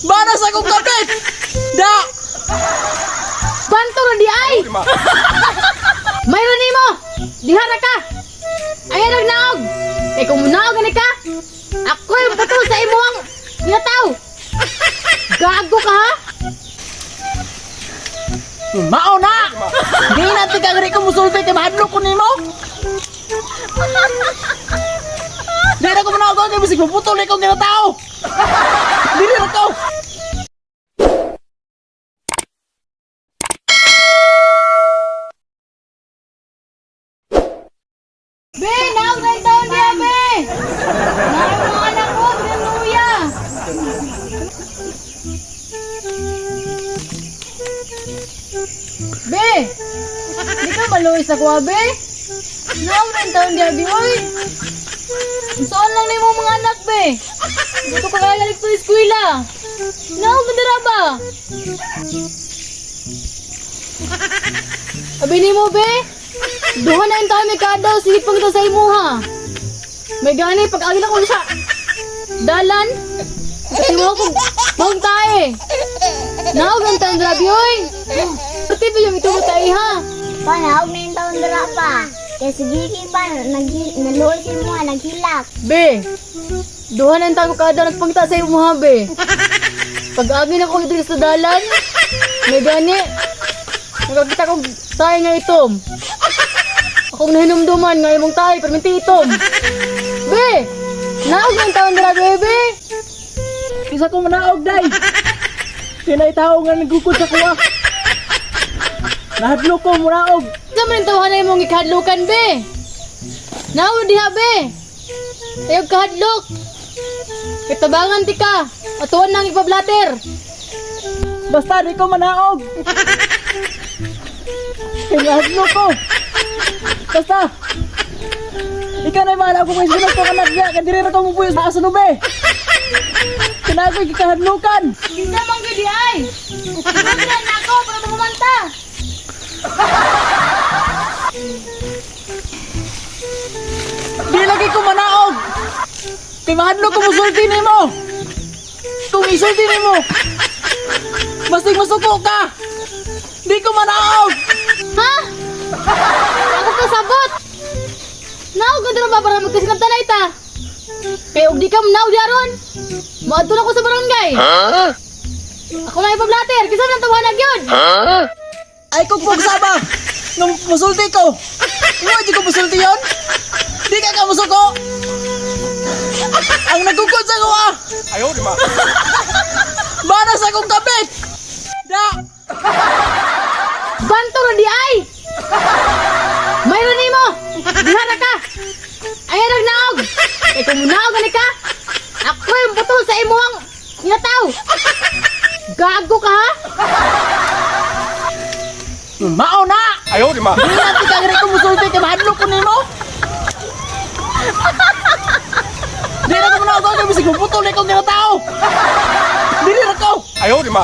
Bana sa akong kapit! Da! Banto ra di ay! Mayroon nimo! Diha ra ka! Ayaw nagnaog! Kay kung munaog gani ka, ako yung putol sa imuhang ginataw! Gago ka ha? Mao na! Di na tika gari ko musulti kay mahadlok ko nimo. Di na ko manaog kay bisig maputol akong ginatao. Dili ra ko. Be, naog na yung taon diha, be! Naog mga anak ko, binuya! Be! Di ka maluwi sa kuha, be? Naog na yung taon diha, be, oy! Saan lang nimo mga anak, be? Hindi ko pa kaya sa eskwela. Naog na dira ba? Abi nimo, be? Duha na yung taon may kadaw, sige pang sa imuha. May gani, pag agi na ko sa dalan, kasi mo ko, bang tae. Naog ang taon grabe, oy. Pati ba yung ito mo tae, ha? Pa, naog na yung taon dira pa. Kaya si Gigi pa, naluoy si mo, naghilak. Be, duha na yung taon ko kada nagpangita sa imuha, be. Pag agi na ko dito sa dalan, may gani, nakakita ko tae nga itom. Akong nahinumduman nga imong tae, pero minti itom. Be, naog na yung taon grabe, be. Isa ko manaog day. Tinay tao nga nagukod sa kuha. Nahadlok ko munaog. Sa man tawahan na imong ikahadlukan, be. Naog diha, be. Ayaw kahadlok. Kitabangan ti ka. Atuan nang ipablater. Basta di ko manaog. Kay nahadlok ko. Basta. Ikaw na bahala ko kung sinag ko kanak niya. Kaya diri ra ko mupuyo sa aso be. Kinagoy gikahadlokan. Kinsa man gyud di ay. Kinsa na ako para makumanta. Di lagi ko manaog. Kay mahadlok ko musulti nimo. Kung isulti nimo, basig masuko ka. Di ko manaog. Ha? Ako ka sabot. Naog ka dira ba para magkasinabtanay ta? Kay og di ka manaog di aron. Moadto na ko sa barangay. Ako na ipablater. Kinsa man tawahan gyud? Ay kung pagsaba nung musulti ko. Mo di ko musulti yon. Di ka ka musuko. Ang nagukod sa kuha. Ayaw, di ba? Bana sa akong kapit. Da. Banto ra di ay. Mayroon nimo. Diha ra ka. Ayaw nagnaog. Kay kung munaog gani ka, ako yung putol sa imuhang ginataw. Gago ka ha? Mao na. Ayaw, di ba? Di na tika gari ko musulti kay mahadlok ko nimo. Di na ko manaog kay bisig maputol akong ginatao. Dili ra ko. Ayaw, di ba?